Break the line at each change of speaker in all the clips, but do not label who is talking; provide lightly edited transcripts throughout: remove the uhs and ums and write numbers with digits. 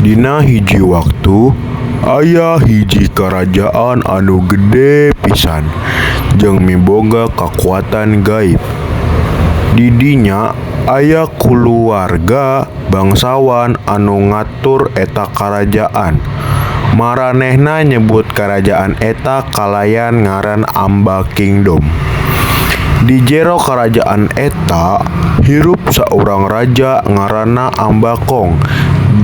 Dina hiji waktu aya hiji karajaan anu gede pisan jeung miboga kakuatan gaib. Di dinya aya kulawarga bangsawan anu ngatur eta karajaan. Maranehna nyebut karajaan eta kalayan ngaran Amba Kingdom. Di jero karajaan eta hirup saurang raja ngaranna Amba Kong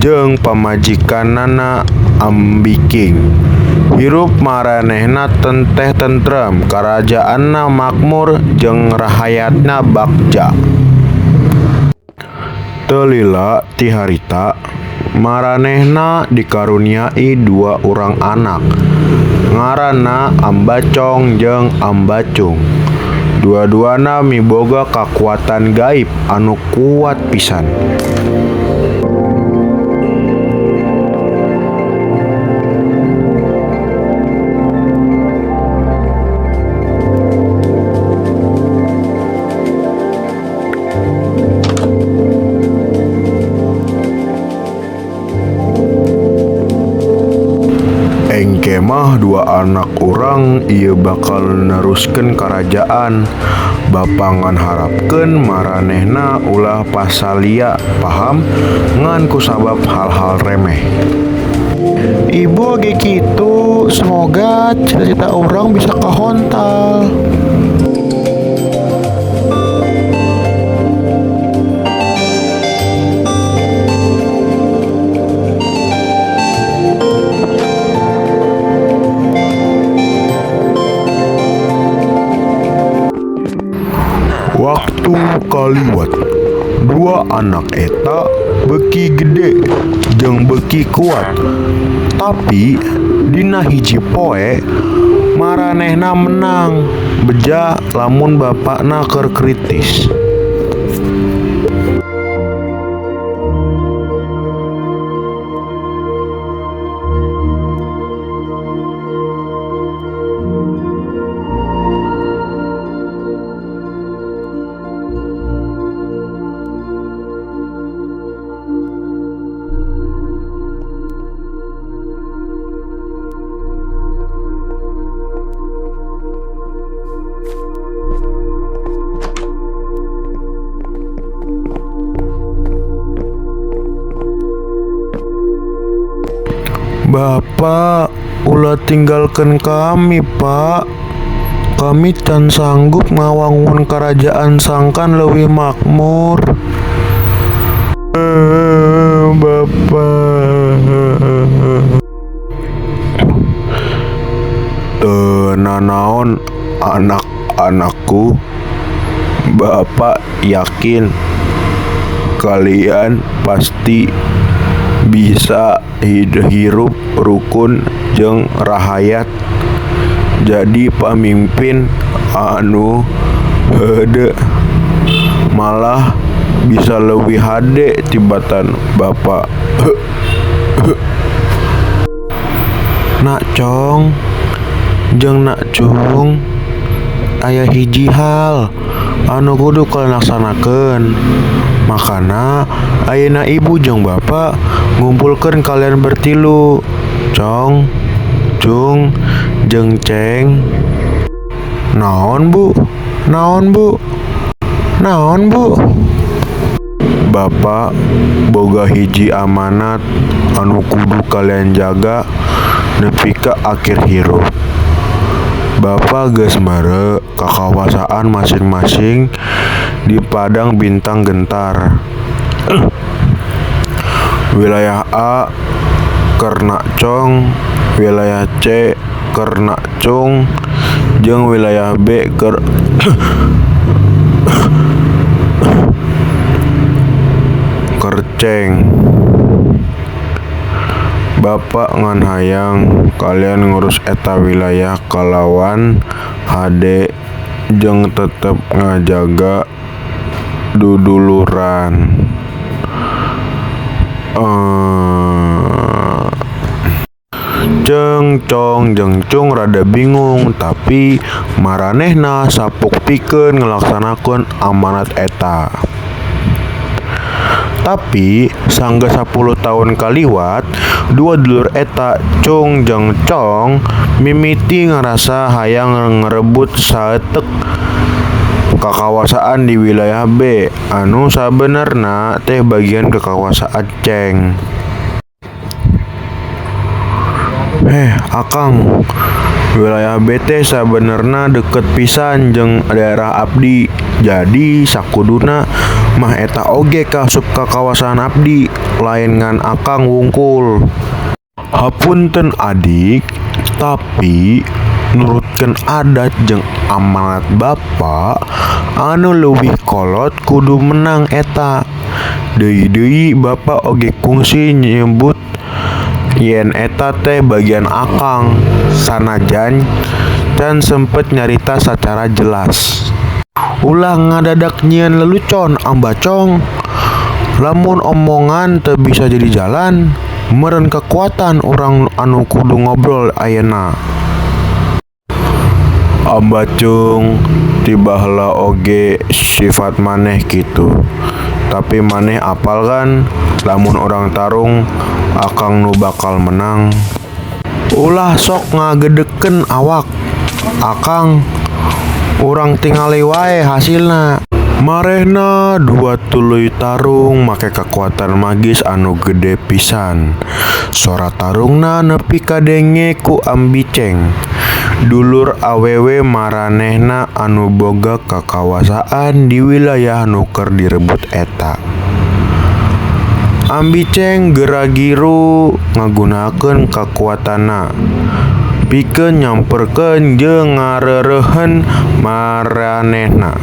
jeung pamajikanana Ambi King. Hirup maranehna teh tentrem, karajaanna makmur jeung rahayatna bagja. Teu lila ti harita, maranehna dikaruniai dua urang anak, ngaranna Amba Cong jeung Amba Cung. Dua-duana miboga kakuatan gaib anu kuat pisan. Engke mah dua anak urang ieu bakal neruskeun karajaan. Bapa ngan harapkeun maranehna ulah pasalia paham ngan kusabab hal-hal remeh.
Ibu oge kitu, semoga cita-cita urang bisa kahontal.
Waktu kaliwat, dua anak eta beuki gede jeung beuki kuat. Tapi dina hiji poe maranehna meunang beja lamun bapana keur kritis. Bapak, ulah tinggalkeun kami, Pak. Kami can sanggup ngawangun karajaan sangkan leuwih makmur. Bapak. Teu nanaon anak-anakku. Bapak yakin kalian pasti bisa hirup rukun jeung rahayat jadi pamimpin anu heude, malah bisa leuwih hade tibatan Bapa.
Nak Cong jeung Nak Cung, aya hiji hal anu kudu kalian laksanakeun. Makana ayeuna ibu jeung bapa ngumpulkeun kalian bertilu, Cong, Cung, jeung Ceng.
Naon, Bu? Naon, Bu? Naon, Bu? Bapak boga hiji amanat anu kudu kalian jaga nepi ka akhir hirup. Bapa geus mere kakawasaan masing-masing di Padang Bintang Gentar. Wilayah A keur Nak Cong, wilayah C keur Nak Cung, jeung wilayah B keur Ceng. Bapak ngan hayang kalian ngurus eta wilayah kalawan hade jeung tetep ngajaga duduluran. Ceng, Cong, jeung Cung rada bingung, tapi maranehna sapuk pikeun ngalaksanakeun amanat eta. Tapi sanggeus 10 taun kaliwat, dua dulur eta, Cung jeung Cong, mimiti ngarasa hayang ngarebut saeutik kakawasaan di wilayah B anu sabenerna teh bagian kakawasaan Ceng. Heh akang, wilayah B teh sabenerna deket pisan jeung daerah abdi, jadi sakuduna mah eta oge kaasup ka kawasaan abdi, lain ngan akang wungkul. Hapunten adik, tapi nurutkeun adat jeung amanat bapa, anu leuwih kolot kudu menang eta. Deui-deui bapa oge kungsi nyebut yen eta teh bagian akang, sanajan can sempet nyarita sacara jelas. Ulah ngadadak nyieun lelucon Ambacong, lamun omongan teu bisa jadi jalan, meureun kakuatan urang anu kudu ngobrol ayeuna. Ambacung, ti baheula oge sifat maneh kitu. Tapi maneh apal kan, lamun urang tarung, akang nu bakal menang. Ulah sok ngagedekeun awak, akang. Urang tingali wae hasilna. Marehna dua tuluy tarung make kakuatan magis anu gede pisan. Sora tarungna nepi kadenge ku Ambiceng, dulur awewe maranehna anu boga kakawasaan di wilayah nu keur direbut eta. Ambiceng geragiru ngagunakeun kakuatanna pikeun nyamperkeun jeung ngareureuhan maranehna.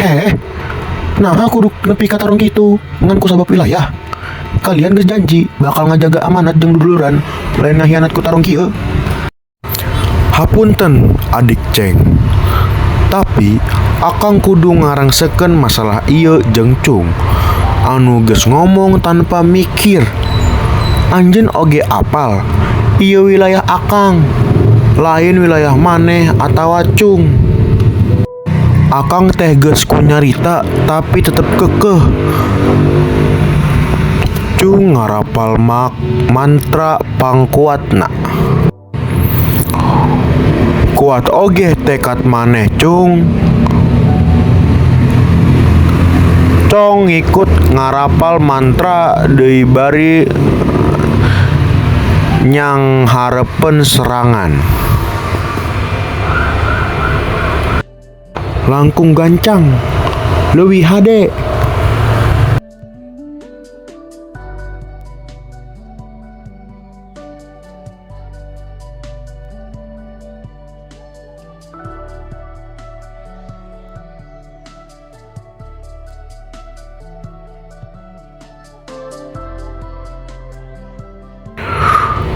Heh, naha kudu nepi ka tarung kitu ngan ku sabab wilayah. Kalian geus janji bakal ngajaga amanat jeung duduluran, lain ngahianat ku tarung kieu.
Hapunten adik Ceng, tapi akang kudu ngarengsekeun masalah ieu jeung Cung anu geus ngomong tanpa mikir. Anjeun oge apal ieu wilayah akang, lain wilayah maneh atawa Cung. Akang teh geus kunyarita tapi tetep keukeuh. Cung ngarapal mantra pangkuatna. Kuat oge tekad maneh Cung. Cong ngikut ngarapal mantra deui bari nyanghareupeun serangan. Langkung gancang, leuwih hade.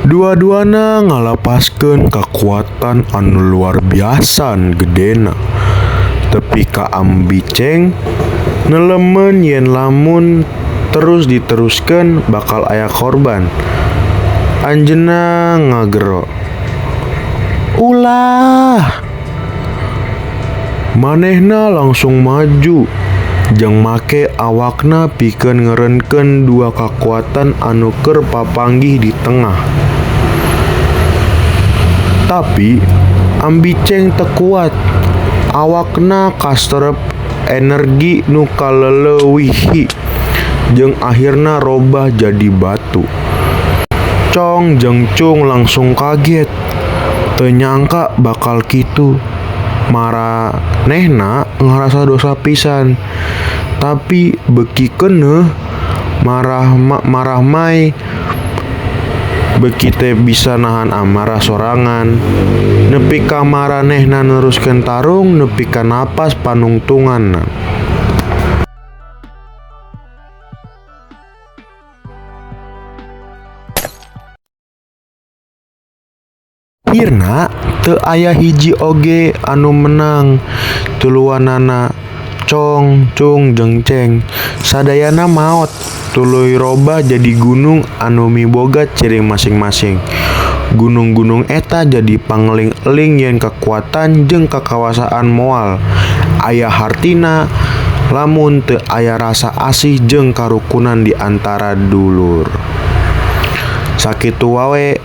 Dua-duana ngalepaskeun kakuatan anu luar biasa gedena. Tepi ka Ambiceng nelemeun yen lamun terus diteruskeun bakal aya korban. Anjeunna ngagero. Ulah! Manehna langsung maju jeung make awakna pikeun ngeureunkeun dua kakuatan anu keur papanggih di tengah. Tapi Ambiceng teu kuat. Awakna kaserep Energi nu kaleleuwihi jeung akhirna robah jadi batu. Cong jeung Cung langsung kaget. Teu nyangka bakal kitu. Maranehna ngarasa dosa pisan. Tapi beuki keuneuh marah mai beuki teu bisa nahan amarah sorangan. Nepi ka maranehna neruskeun tarung nepi ka napas panungtunganna. Akhirna teu aya hiji oge anu menang tiluanana Cong, Cung jeung Ceng. Sadayana maot tuluy robah jadi gunung anu miboga ciri masing-masing. Gunung-gunung eta jadi pangeling-eling yen kakuatan jeung kakawasaan moal aya hartina lamun teu aya rasa asih jeung karukunan di antara dulur. Sakitu wae.